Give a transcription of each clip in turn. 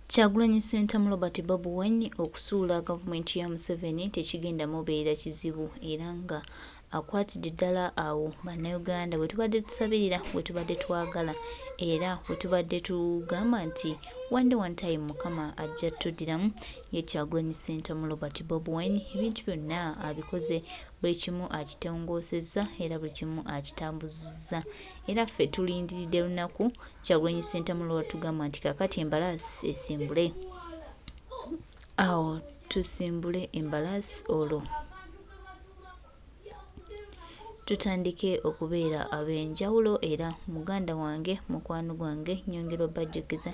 Kyagulanyi Ssentamu Robert Bobi Wine okusuula gavumenti ya Museveni tekigenda mubeerera kizibu era nga akwatidde ddala awo Bannayuganda we tubadde tusabirira, we tubadde twagala era we tubadde tugamba nti one day one time Mukama ajja tuddiramu. Ye Kyagulanyi Ssentamu Robert Bobi Wine ebintu byonna abikoze, buli kimu akitongoosezza era buli kimu akitambuzizza era ffe tulindiridde lunaku Kyagulanyi Ssentamu lwatugamba nti kakati embalaasi esimbule, awo tusimbule embalaasi olwo tutandike okubeera ab'enjawulo. Era muganda wange, mukwano gwange, nyongera obajjukiza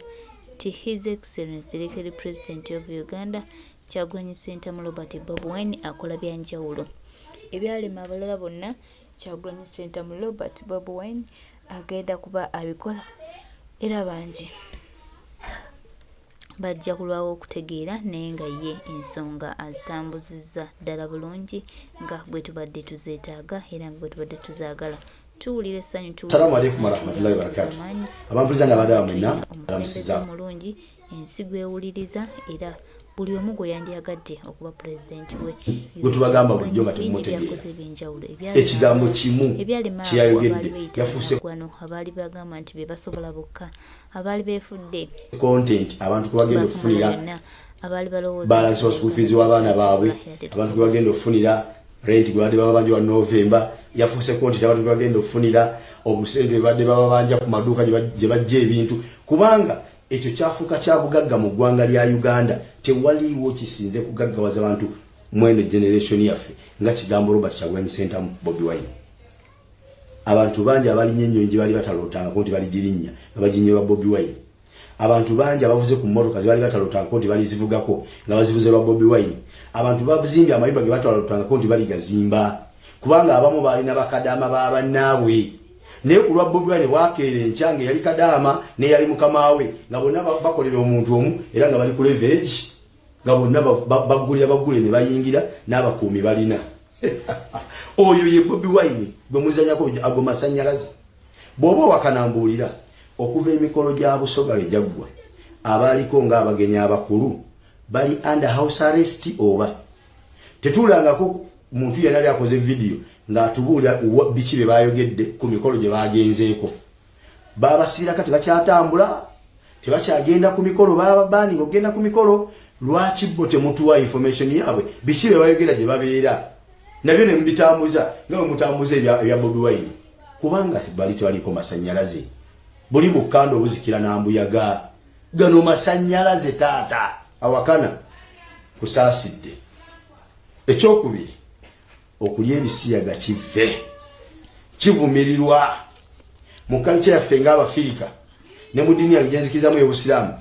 nti His Excellency the Elected President of Uganda Kyagulanyi Ssentamu Robert Bobi Wine akola bya njawulo ebyalema abalala bonna. Kyagulanyi Ssentamu Robert Bobi Wine agenda kuba abikola era bangi bajja kulwawo okutegeera, naye nga ye ensonga azitambuzizza ddala bulungi nga bwe tubadde tuzeetaaga era nga bwe tubadde tuzaagala. Tuwulira essanyu, Assalamu alaikum warahmatullahi wabarakatuh. Abampuliza n'abandaba mwenna, omukulembeze alamusiza. omulungi ensi gw'ewuliriza era buli omu gwe yandyagadde okuba pulezidenti we. Gwe tubagamba bulijjo nga Bingi temumutegeera. byakoze ebyenjawulo Ekigambo kimu ebyalema kye abo abaali yayogedde beeyita yafuuse bannaggwano, abaali bagamba nti be basobola bokka, abaali beefudde content abantu kwe bagenda bakamala okufunira byonna, abaali balowooza nti balance wa school fees w'abaana baabwe, era abantu kwe tetusobola. bagenda okufunira rent gwe badde bababanja wa November. Yafuuse content abantu kwe bagenda okufunira obusente bwe badde bababanja ku maduuka gye bajja ebintu, kubanga ekyo kyafuuka kya bugagga mu ggwanga lya Uganda. Tewaliiwo kisinze kugaggawaza bantu mweno generation yaffe nga kigambo Robert Kyagulanyi Ssentamu Bobi Wine. Abantu bangi abalinnya ennyonyi gye baali batalootangako nti baligirinnya nga baginnye lwa Bobi Wine. Abantu bangi abavuze ku mmotoka ze baali batalootangako nti balizivugako nga bazivuze lwa Bobi Wine. Abantu bazimbye amayumba ge batalootangako nti baligazimba, kubanga abamu baalina bakadaama ba bannaabwe, naye ku lwa Bobi Wine bwakeera enkya nga eyali kadaama n'eyali mukama we nga bonna bakolera omuntu omu, era nga bali ku leverage, nga bonna baggulira baggule ne bayingira n'abakuumi balina. Oyo ye Bobi Wine gwe muzanyako ago masanyalaze. Bw'oba owakana mbuulira. Okuva emikolo gya Busoga lwe gyaggwa, abaaliko ng'abagenyi abakulu bali under house arrest oba tetuulangako muntu yenna ali akoze vidiyo ng'atubuulira biki bye bayogedde ku mikolo gye bagenzeeko. Babasiiraka, tebakyatambula, tebakyagenda ku mikolo, bababaninga okugenda ku mikolo. Lwaki bo temutuwa information yaabwe, biki bye bayogera gye babeera nabyo ne mubitambuza nga bwe mutambuza ebya Bobi Wine? Kubanga bali tebaliko masanyalaze, buli bukanda obuzikira nambuyaga. Gano masanyalaze taata awakana kusaasidde. Ekyokubiri, okulya ebisiyaga kive kivumirirwa mu kalica yaffe ng'Abafirika ne mu ddiini yange gyenzikirizamu ey'Obusiraamu.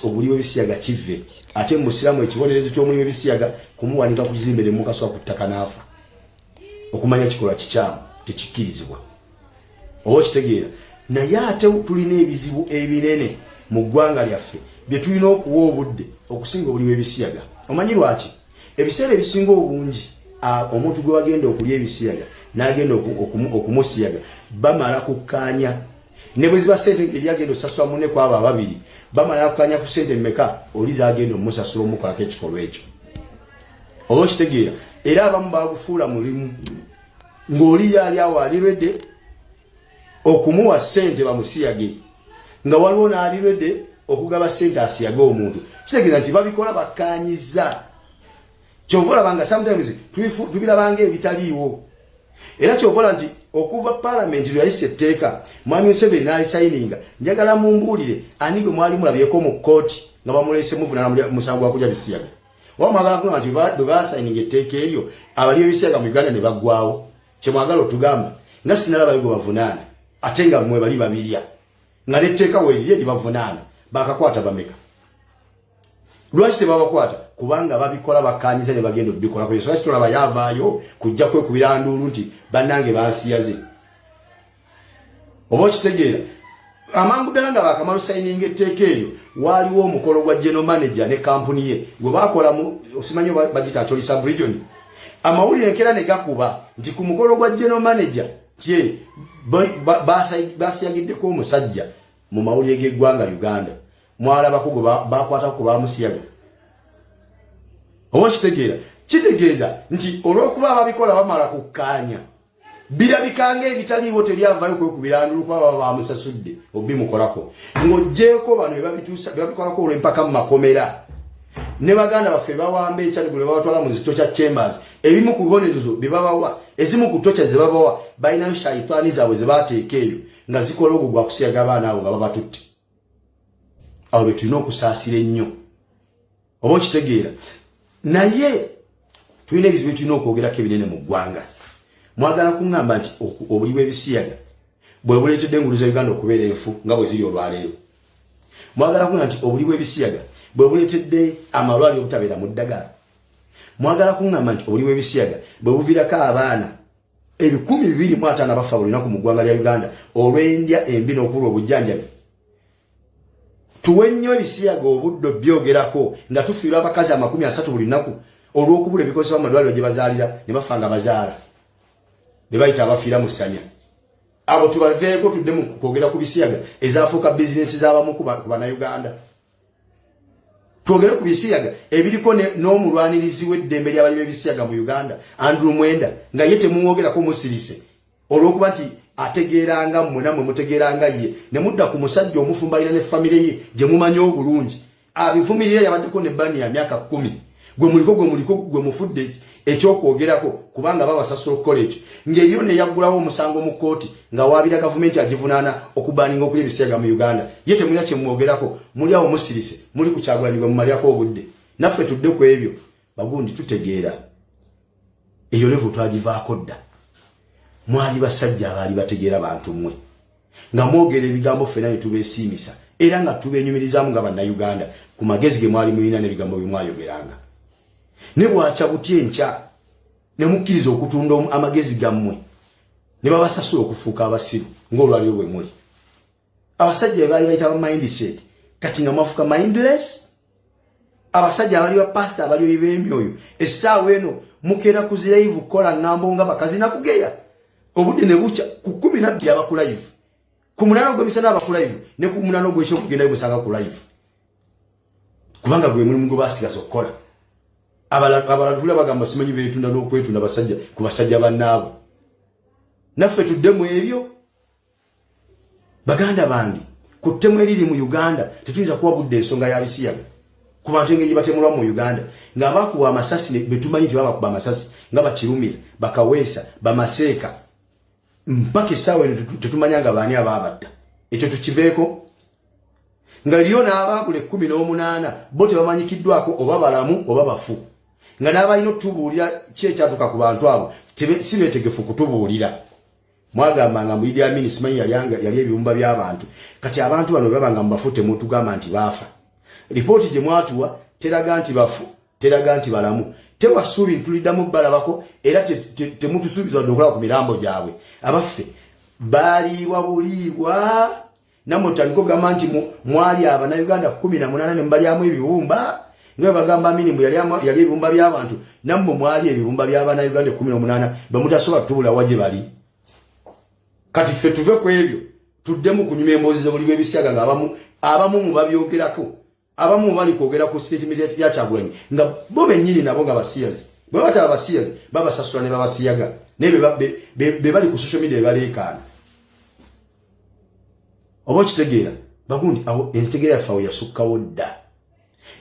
Obuli bw'ebisiyaga kive, ate mu Busiraamu ekibonerezo ky'omuli w'ebisiyaga kumuwanika ku kizimbe ne mukaswa ku ttaka n'afa, okumanya kikolwa kikyamu, tekikkirizibwa, oba okitegeera. Naye ate tulina ebizibu ebinene mu ggwanga lyaffe bye tulina okuwa obudde okusinga obuli bw'ebisiyaga. Omanyi lwaki? Ebiseera ebisinga obungi omuntu gwe bagenda okulya ebisiyaga n'agenda okumusiyaga bamala kukkaanya ne bwe ziba sente eri agenda osasula munne. Ku abo ababiri bamala kukkaanya ku sente mmeka oli zagenda omusasula omukolako ekikolwa ekyo, oba okitegeera. Era abamu bagufuula mulimu, ng'oli yaali awo ali ready okumuwa sente bamusiyage, nga waliwo n'ali ready okugaba sente asiyage omuntu. Kitegeeza nti babikola bakkaanyiza. Kyova olaba nga sometimes tubirabanga ebitaliiwo. Era kyova olaba nti okuva palamenti lwe yayisa etteeka, Mwami Museveni n'alisayininga, njagala mumbuulire ani gwe mwali mulabyeko mu kkooti nga bamuleese muvunana musango gwa kulya bisiyaga? Oba mwagala kugamba nti bwe basayininga etteeka eryo abali ebisiyaga mu Uganda ne baggwawo? Kyemwagala otugamba nga sinalabayo gwe bavunaana, ate nga mwe bali babirya nga netteeka weeriri eribavunaana. Bakakwata bameka? Lwaki tebabakwata? Kubanga babikola bakkanyiza ne bagenda obikolako. Ensonga kitolaba yavaayo kujja kwekubira nduulu nti bannange bansiyaze, oba okitegeera. Amangu ddala nga bakamala osayininga etteeka eryo, waaliwo omukolo gwa general manager ne kampuni ye gwe bakola mu simanyi bagita Acholi sub region. Amawulire enkeera ne gakuba nti ku mukolo gwa general manager kye basiyagiddeko omusajja. Mu mawulire g'eggwanga Uganda. Mwalabako gwe bakwatako ku bamusiyaga? Oba okitegeera, kitegeeza nti olw'okuba ababikola bamala kukkaanya, birabika nga ebitaliiwo, teryavayo kwekubira ndulu kuba baba bamusasudde obimukolako. Ng'oggyeeko bano bebabituusa, bebabikolako olw'empaka mu makomera, ne baganda baffe bawamba ekyanigule babatwala mu zito kya chambers, ebimu ku bibonerezo bye babawa, ezimu ku tocha ze babawa, balinayo shaitaani zaabwe ze bateeka eyo nga zikola ogwo gwakusiyaga abaana abo nga babatutte. Abo be tulina okusaasira ennyo, oba okitegeera. Naye tulina ebizibu tulina okwogerako ebinene mu ggwanga. Mwagala kuŋŋamba nti obuli bw'ebisiyaga bwe buleetedde enguudo za Uganda okubeera enfu nga bwe ziri olwaleero? Mwagala kuŋŋamba nti obuli bw'ebisiyaga bwe buleetedde amalwaliro obutabeera mu ddagala? Mwagala kuŋŋamba nti obuli bw'ebisiyaga bwe buviirako abaana 250 bafa buli lunaku mu ggwanga lya Uganda olw'endya embi n'okubulwa obujjanjabi? Tuwe nnyo ebisiyaga obuddo byogerako nga tufiirwa abakazi 30 buli lunaku olw'okubula ebikozesebwa mu malwaliro gye bazaalira ne bafa nga bazaala, be bayita abafiira mu ssanya. Abo tubaveeko, tudde mu kwogera ku bisiyaga ezafuuka bizinensi z'abamu ku Bannayuganda. Twogere ku bisiyaga ebiriko n'omulwanirizi w'eddembe ly'abali b'ebisiyaga mu Uganda, Andrew Mwenda, nga ye temumwogerako, musirise olw'okuba nti ategeeranga mmwe nammwe mutegeeranga ye, ne mudda ku musajja omufumbo alina ne famire ye gye mumanyi obulungi abivumirira, yabaddeko ne bani ya myaka 10, gwe muliko, gwe muliko, gwe mufudde ekyokwogerako kubanga babasasula okukola ekyo, ng'eriyo neyaggulawo omusango mu kkooti nga waabira gavumenti agivunaana okubaninga okulya ebisiyaga mu Uganda. Ye temulina kyemwogerako, muli awo musirise, muli ku Kyagulanyi gwe mumalirako obudde. Naffe tudde ku ebyo bagundi tutegeera, eyo level twagivaako dda. Mwali basajja abaali bategeera, bantu mmwe, nga mwogera ebigambo ffena ne tubeesiimisa era nga tubenyumirizaamu nga Bannayuganda ku magezi ge mwali mulina n'ebigambo bye mwayogeranga. Ne bwakya butya enkya ne mukkiriza okutunda amagezi gammwe ne babasasula okufuuka abasiru ng'olwaliro bwe muli. Abasajja be baali bayita ba mindset, kati nga mwafuuka mindless. Abasajja abali ba pasita, abalyoyi b'emyoyo, essaawa eno mukeera ku zi live kukola ŋŋambo nga bakazi nakugeya obudde ne bukya. Ku 12 aba ku live, ku 8 ogw'emisana aba ku live, ne ku 8 ogw'ekiro kugendayo musanga ku live, kubanga gwe mulimu gwe basigaza okukola. Abalala tuli bagamba simanyi beetunda n'okwetunda basajja ku basajja bannaabwe. Naffe tudde mu ebyo. Baganda bange, ku ttemu eriri mu Uganda tetuyinza kuwa budde ensonga ya bisiyaga ku bantu engeri gye batemulwa mu Uganda, nga bakuba amasasi betumanyi nti babakuba amasasi nga Bakirumira, Bakaweesa, Bamaseeka, mpaka essaawa eno tetumanya nga baani abaabatta. Ekyo tukiveeko, nga eriyo n'abaagula 18 bo tebamanyikiddwako oba balamu oba bafu, nga n'abalina otubuulira ki ekyatuuka ku bantu abo si beetegefu kutubuulira. Mwagambanga mu Idi Amin simanyi yali ebibumba by'abantu. Kati abantu bano bebaba nga mubafu, temutugamba nti baafa. Ripooti gye mwatuwa teraga nti bafu, teraga nti balamu, tewa ssuubi ntuliddamu balabako, era temutusuubiza wadde okulaba ku mirambo gyabwe. Abaffe, baaliibwa buliibwa? Nammwe tutandika ogamba nti mwali Abannayuganda 18 ne mubalyamu ebibumba nga bwe bagamba Amini mbu yali ebibumba by'abantu. Nammwe mwali ebibumba by'Abannayuganda 18 bwe mutasobola tubulawa gye bali. Kati ffe tuve ku ebyo, tuddemu kunyuma emboozi z'obuli bw'ebisiyaga, nga abamu mu babyogerako, abamu bali kwogera ku statement ya Kyagulanyi nga bo bennyini nabo nga basiyazi. Bwe bataba basiyazi, babasasula ne babasiyaga, naye be bali ku social media baleekaana. Oba okitegeera bagundi, awo entegeera yaffe awo yasukkawo dda.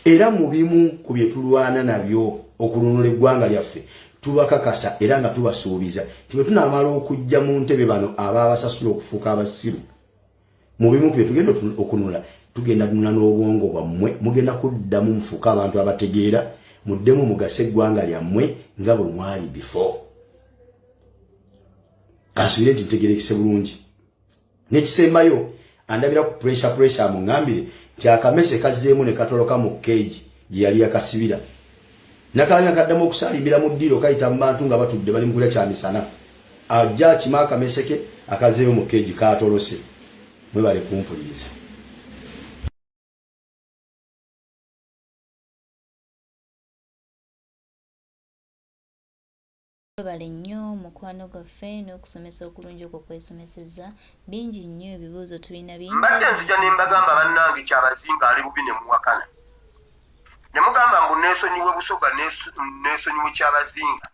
Era mu bimu ku bye tulwana nabyo okulunula eggwanga lyaffe, tubakakasa era nga tubasuubiza nti bwe tunaamala okujja mu ntebe bano abaabasasula okufuuka abasiru, mu bimu ku bye tugenda okunula, tugenda kunula n'obwongo bwammwe. Mugenda kuddamu mufuuke abantu abategeera, muddemu mugase eggwanga lyammwe nga bwe mwali before. Kansubire nti ntegerekese bulungi. N'ekisembayo, andabira ku pressure, pressure amuŋŋambire nti akamese kazzeemu ne katoloka mu keegi gye yali yakasibira. Nakalabya kaddamu okusaalimbira mu ddiiro, kayita mu bantu nga batudde bali mu kulya kyamisana, ajja akima akamese ke akazeeyo mu keegi kaatolose. Mwebale kumpuliriza. Webale nnyo mukwano gwaffe n'okusomesa okulungi okwo kwesomeseza bingi nnyo ebibuuzo tulina bingi. Mbadde nzija ne mbagamba bannange Kyabazinga ali bubi ne muwakana ne mugamba mbu neesonyiwe Busoga neesonyiwe Kyabazinga.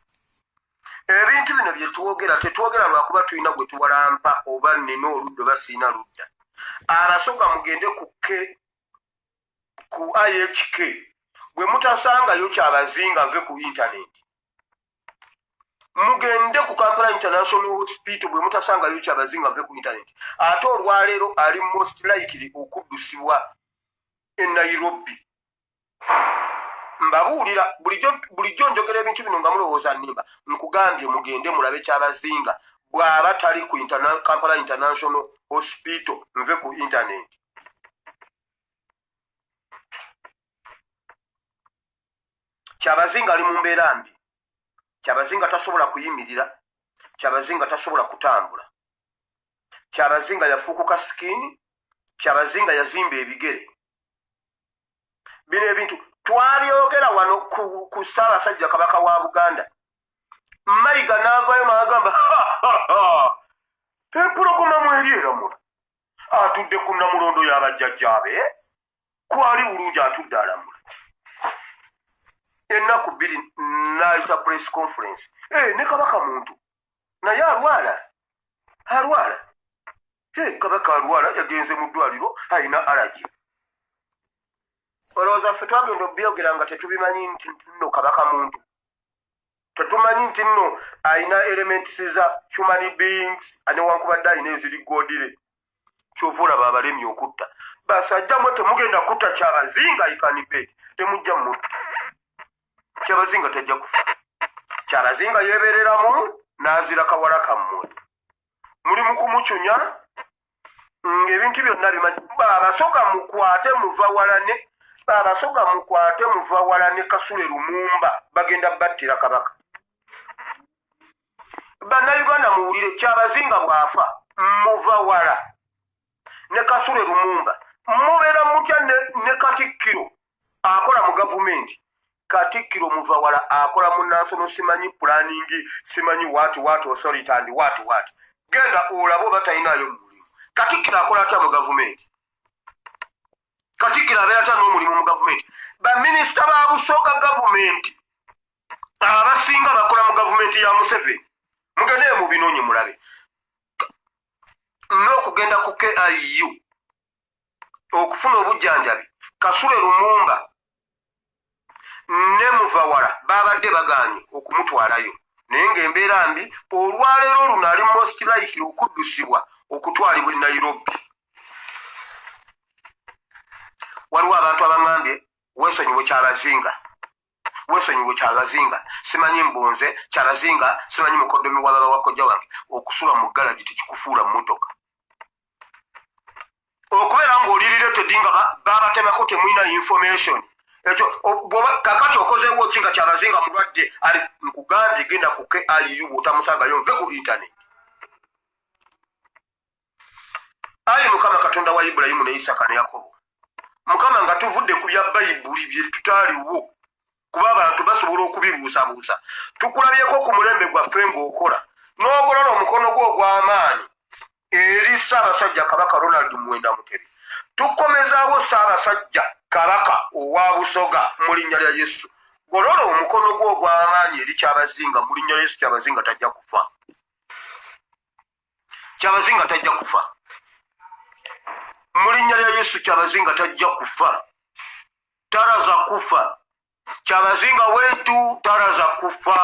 Ebintu bino bye twogera tetwogera lwakuba tulina gwe tuwalampa oba nnina oludda oba sirina ludda. Abasoga mugende ku K ku IHK bwe mutasangayo Kyabazinga nve ku intaneti. Mugende ku Kampala International Hospital bwe mutasangayo Kyabazinga nve ku intaneti. Ate olwaleero ali most likely okuddusibwa e Nairobi. Mbabuulira bulijjo njogera ebintu bino nga mulowooza nnimba. Nkugambye mugende mulabe Kyabazinga bw'aba tali ku Kampala International Hospital nve ku intaneti. Kyabazinga ali mu mbeera mbi. Kyabazinga tasobola kuyimirira. Kyabazinga tasobola kutambula. Kyabazinga yafuukuka sikiini. Kyabazinga yazimba ebigere. Bino ebintu twabyogera wano ku Ssaabasajja Kabaka wa Buganda. Mayiga n'avaayo n'agamba empologoma mweri eramula. Atudde ku Nnamulondo y'abajjajjaabe kwali bulungi atudde alamula. Ennaku bbiri n'ayita press conference. Eh, ne Kabaka muntu naye alwala alwala. Hey, Kabaka alwala yagenze mu ddwaliro alina allergy. Olowooza ffe twagenda obyogera nga tetubimanyi nti nno Kabaka muntu? Tetumanyi nti nno alina elements za human beings newankubadde alina eziri godire. Kyova olaba abalemye okutta. Basajja mwe temugenda kutta Kyabazinga, I can bet. Temujja mutta. Kyabazinga tajja kufa. Kyabazinga yeebereramu n'azira kawala kammwe. Muli mu kumucunya ng'ebintu byonna bimanyi. Abasoga mukwate muva walane. Abasoga mukwate muva walane Kasule Lumumba bagenda battira Kabaka. Bannayuganda muwulire Kyabazinga bw'afa muva wala ne Kasule Lumumba. Mubeera mutya ne Katikkiro akola mu gavumenti. Katikkiro muva wala akola mu national simanyi planning simanyi what what authority and what what. Genda olabe oba talinayo mulimu. Katikkiro akola atya mu gavumenti? Katikkiro abeera atya n'omulimu mu gavumenti? Baminisita ba Busoga gavumenti abasinga bakola mu gavumenti ya Museveni. Mugende mubinoonye mulabe. N'okugenda ku KIU okufuna obujjanjabi Kasule Lumumba ne Muvawala babadde bagaanye okumutwalayo naye ng'embeera mbi. Olwaleero luno ali most likely okuddusibwa okutwalibwa e Nairobi. Waliwo abantu abaŋŋambye weesonyiwe Kyabazinga, weesonyiwe Kyabazinga, simanyi mbunze Kyabazinga, simanyi mukoddomi wa baba wa kojja wange. Okusula mu galagi tekikufuula mmotoka. Okubeera ng'olirira tedi nga babatemako temulina information ekyo kakati okozeewo ki nga Kyabazinga mulwadde ali? Nkugambye genda ku KIU bw'otamusangayo nve ku internet. Ayi Mukama Katonda wa Ibulayimu ne Isaka ne Yakobo, Mukama, nga tuvudde ku bya Bayibuli bye tutaaliwo kuba abantu basobola okubibuusabuusa, tukulabyeko ku mulembe gwaffe ng'okola n'ogolola omukono gwo ogw'amaanyi eri Ssaabasajja Kabaka Ronald Muwenda Mutebi. Tukomezaawo Ssaabasajja Kabaka owa Busoga mu linnya lya Yesu. Golola omukono gwo ogw'amaanyi eri Kyabazinga mu linnya lya Yesu. Kyabazinga tajja kufa. Kyabazinga tajja kufa mu linnya lya Yesu. Kyabazinga tajja kufa, taraza kufa. Kyabazinga wetu taraza kufa.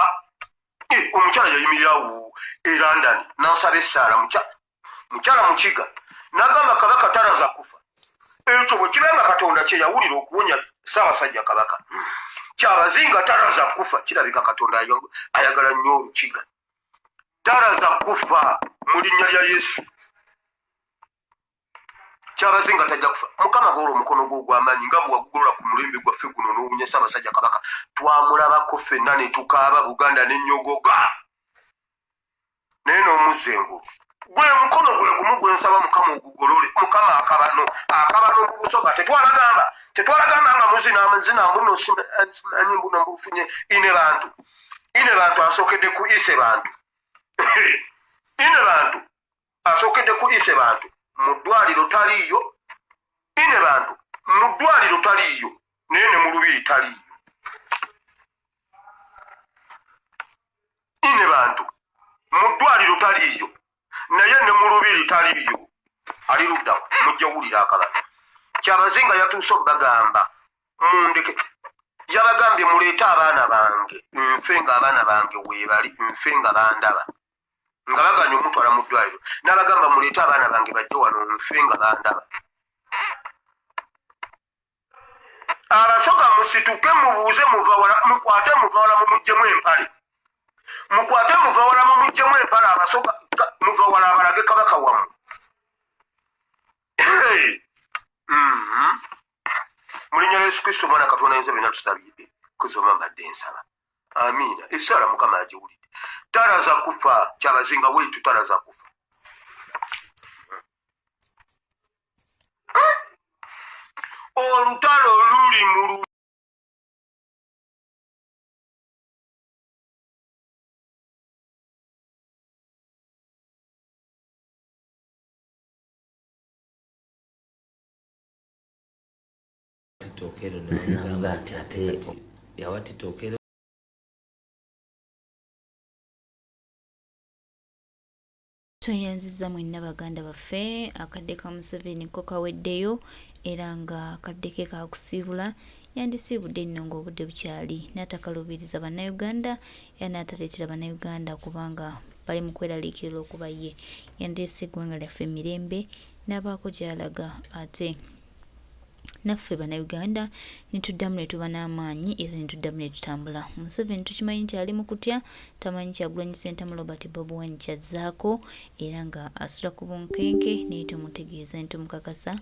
Omukyala yayimirirawo e London nansaba essaala, mukyala Mukiga, nagamba Kabaka taraza kufa. Ekyo bwe kiba nga Katonda kye yawulira okuwonya Ssaabasajja Kabaka, Kyabazinga taraza kufa, kirabika Katonda ayagala nnyo Olukiga. Taraza kufa mu linnya lya Yesu. Kyabazinga tajja kufa. Mukama, golola omukono gwo ogw'amaanyi nga bwe wagugolola ku mulembe gwaffe guno n'owunya Ssaabasajja Kabaka. Twamulabako ffenna ne tukaaba, Buganda n'ennyogoga, naye n'omuzza engulu. Gwe mukono gwe gumu gwe nsaba Mukama ogugolole. Mukama, akabano akabano mu Busoga tetwalagamba nga muzina amazina mbuno simanyi mbuno mbufunye ine bantu. Ine bantu asookedde ku ise bantu ine bantu asookedde ku ise bantu mu ddwaliro taliiyo ine bantu mu ddwaliro taliiyo naye ne mu lubiri taliiyo ine bantu mu ddwaliro taliiyo naye ne mu lubiri taliiyo ali luddawa mujja wulira akabano kyabazinga yatuuse obbagamba mundeke yabagambye muleete abaana bange nfe nga abaana bange weebali nfe nga bandaba nga baganye omutwala mu ddwaliro n'abagamba muleete abaana bange bajje wano nfe nga bandaba abasoga musituke mubuuze muvawala mukwate muvawala mumuggyemu empale mukwate muvawala mumuggyemu empale abasoga muvawala abalage kabaka wammwe mhm. mu linnya lya yesu kristo omwana katonda ayinza byonna tusabye kusoma mbadde nsaba amiina esaala mukama agiwulidde taraza kufa kyabazinga wetu taraza kufa olutalo luli mu Tokero ne bamugamba nti ate yawati Tokero Tweyanzizza mwenna baganda baffe, akadde ka Museveni ko kaweddeyo era nga akadde ke kakusiibula, yandisiibudde nno ng'obudde bukyali n'atakaluubiriza Bannayuganda era n'ataleetera Bannayuganda kubanga bali mu kweraliikirira okuba ye yandireese eggwanga lyaffe mu mirembe n'abaako gy'alaga ate naffe Bannayuganda ne tuddamu ne tuba n'amaanyi era ne tuddamu ne tutambula. Museveni tukimanyi nti ali mu kutya, tamanyi Kyagulanyi Ssentamu Robert Bobi Wine ky'azzaako era nga asula ku bunkenke naye tumutegeeza ne tumukakasa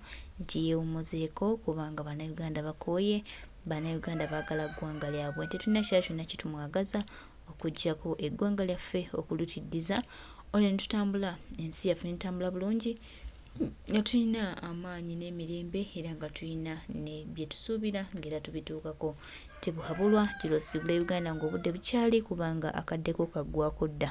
nti yeewummuzeeko kubanga Bannayuganda bakooye, Bannayuganda baagala ggwanga lyabwe. Tetulina kirala kyonna kye tumwagaza okuggyako eggwanga lyaffe okulutiddiza olwo ne tutambula ensi yaffe n'etambula bulungi nga tulina amaanyi n'emirembe era nga tulina ne bye tusuubira ng'era tubituukako. Tibuhaburwa gira osiibule Uganda ng'obudde bukyali kubanga akadde ko kaggwaako dda.